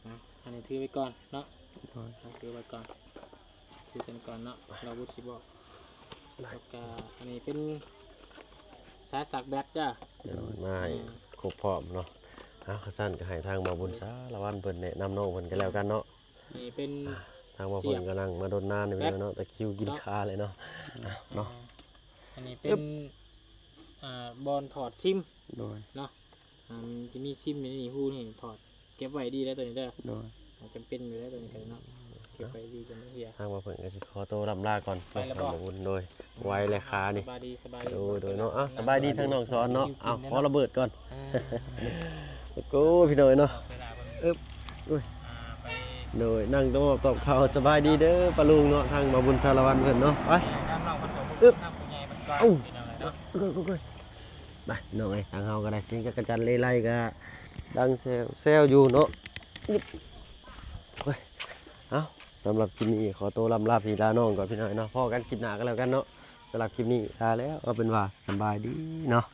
ເອົາ ອັນນີ້ຖືໄວ້ກ່ອນເນາະ. ໂດຍ. ອ່າ ຖືໄວ້ກ່ອນ ຖືກັນກ່ອນເນາະ ລາວບຸດຊິບອກ. ແລ້ວກະອັນນີ້ເປັນສາຍສາກແບັດເດີ. ໂດຍ. ມາໃຫ້ ອ່າ ຄົບພ້ອມເນາະ. ເອົາ ຄັນຊັ້ນກໍໃຫ້ທາງບ່າວບຸນສາລະວັນເພິ່ນແນະນຳນ້ອງເພິ່ນກໍແລ້ວກັນເນາະ. ນີ້ເປັນ ອ່າ ທາງບ່າວເພິ່ນກຳລັງມາດົນນານຢູ່ເນາະ ຕະຄຣິວກິນຂາເລີຍເນາະ ເນາະ. ອ່າ ອັນນີ້ເປັນ ອ່າ ບ່ອນຖອດຊິມ. ໂດຍ. ເນາະ ອ່າ ມັນຈະມີຊິມຢູ່ໃນນີ້ ຮູນີ້ຖອດ ເກັບໄວ້ດີເດີໂຕນີ້ເດີ. ໂດຍ. ອ່າ ຈຳເປັນຢູ່ເດີໂຕນີ້ກໍເນາະ ເກັບໄວ້ດີຈົນເຫື່ອ. ທາງບ່າວເພິ່ນກໍຊິຂໍໂຕລ່ຳລາກ່ອນ ໄປແລ້ວບໍ່? ບ່າວບຸນ ໂດຍ. ໄວແຫຼະຂານີ້. ສະບາຍດີ ສະບາຍດີ. ໂດຍ ໂດຍເນາະ. ເອົ້າ ສະບາຍດີທາງນ້ອງສອນເນາະ. ເອົ້າ ຂໍລະເບີດກ່ອນ. ອ່າ ໂອ້ ພີ່ນ້ອງເອີຍເນາະ. ອຶບ ໂອ້ຍ ອ່າ ໄປ ໂດຍ ນັ່ງຕອບຕອບຂ່າວ. ສະບາຍດີເດີປ້າລຸງເນາະ ທາງບ່າວບຸນສາລະວັນເພິ່ນເນາະ. ໄປ ເອີ ອຶບ ເອົ້າ ໂອ້ຍ ໂອ້ຍ ໄປ ນ້ອງເອີຍ ທາງເຮົາກໍໄດ້ ສຽງຈັກກະຈັນເລໄລກໍດັງແຊວໆຢູ່ເນາະ. ໂອ້ຍ ເອົ້າ ສຳລັບຄລິບນີ້ຂໍໂຕລ່ຳລາພີ່ລານ້ອງກ່ອນ ພີ່ນ້ອງເນາະ. ພໍ້ກັນຄລິບໜ້າກໍແລ້ວກັນເນາະ. ສຳລັບຄລິບນີ້ລາແລ້ວ ເອົາເປັນວ່າສະບາຍດີເນາະ.